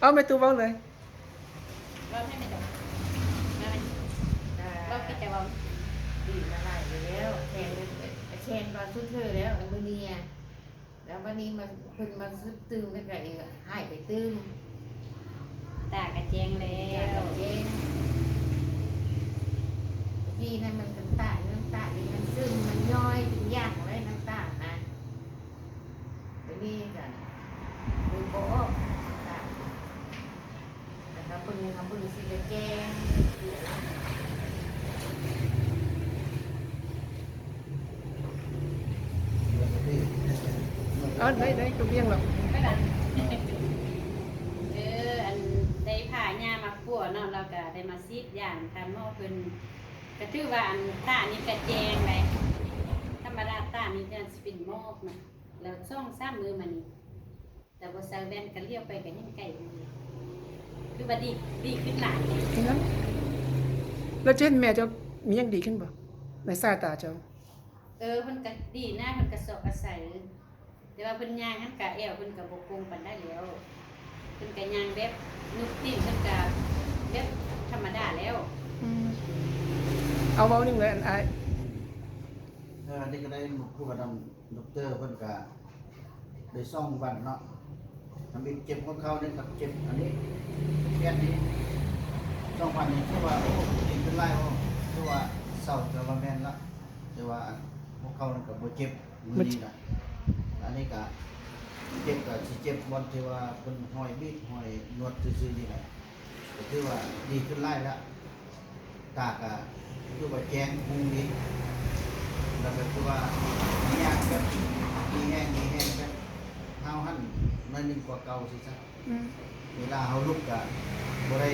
ເອົາແມ່ຕູ້ເວົ້າເລີຍ ເວົ້າໃຫ້ແມ່ເຈົ້າ ເວົ້າໃຫ້ ເວົ້າຄືຈະເວົ້າ ດີມາຫຼາຍແລ້ວ ແຂນ ແຂນວ່າສຸດເທື່ອແລ້ວ ມື້ນີ້ ແລ້ວບັດນີ້ມາ ເພິ່ນມາຊຶບຕື່ມ ແລ້ວກະຫາຍໄປຕື່ມ ຕາກະແຈ້ງແລ້ວ ຕາກະແຈ້ງ ກີ້ນັ້ນມັນນ້ຳຕາ ນ້ຳຕານີ້ມັນຊຶມ ມັນຍ້ອຍເປັນຢາງໄວ້ ນ້ຳຕານະ ດຽວນີ້ກະເບິ່ງບໍ່ອອກ ນ້ຳຕາ ແລ້ວກະເບິ່ງ ເຮົາເບິ່ງຊິກະແຈ້ງ ເອົາ ໄດ້ ໄດ້ ກະວຽງດອກ ເອີ ອັນ ໄດ້ພາຍ່າມາປົວເນາະ ແລ້ວກະໄດ້ມາສີດຢານຳທ່ານໝໍເພິ່ນ ກະຖືວ່າ ອັນ ຕານີ້ກະແຈ້ງໄດ໋ ທຳມະດາຕານີ້ຈະເປັນໝອກນະ ແລ້ວສອງສາມມື້ມານີ້ ແຕ່ບໍ່ໃສ່ແວ່ນກະຫຼຽວໄປກະຍັງໄກຢູ່ ຄືວ່າດີ ດີຂຶ້ນຫຼາຍເດ. ແລ້ວເຈົ້າເຫັນແມ່ເຈົ້າມີຫຍັງດີຂຶ້ນບໍ່ ໃນສາຍຕາເຈົ້າ? ເອີ ເພິ່ນກະດີນະ ເພິ່ນກະຊອກອາໄສ ແຕ່ວ່າເພິ່ນຍ່າງຫັ້ນກະແອວເພິ່ນກະບໍ່ໂກ່ງປານໃດແລ້ວ ເພິ່ນກະຍ່າງແບບນຸບຕີນ ເພິ່ນກະແບບທຳມະດາແລ້ວ. ອືມ ເອົາເວົ້າໜຶ່ງເລີຍ ອັນອ້າຍ ເອີ ອັນນີ້ກະໄດ້ມາຄຸຍກັບທາງ ດັອກເຕີເພິ່ນກະໄດ້ສອງວັນເນາະ ທຳອິດເຈັບຫົວເຂົ່ານີ້ກະເຈັບອັນນີ້ ແຂນນີ້ ສອງວັນນີ້ຖືວ່າ ໂອ້ ດີຂຶ້ນຫຼາຍ ໂອ້ ຖືວ່າເຊົາກະວ່າແມ່ນລະ ແຕ່ວ່າຫົວເຂົ່ານີ້ກະບໍ່ເຈັບ ມື້ນີ້ນະ ອັນນີ້ກະເຈັບກະຊິເຈັບບ່ອນທີ່ວ່າເພິ່ນຫ້ອຍບີບ ຫ້ອຍນວດຊື່ໆນີ້ແຫຼະ ກະຖືວ່າດີຂຶ້ນຫຼາຍລະ ຕາກະຄືວ່າແຈ້ງຮຸ່ງດີ ແລ້ວກະຄືວ່າມີແຮງແບບ ມີແຮງ ມີແຮງແບບ ຫ້າວຫັນໜ້ອຍໜຶ່ງກວ່າເກົ່າຊີ້ຊະ ອືມ ເວລາເຮົາລຸກກະບໍ່ໄດ້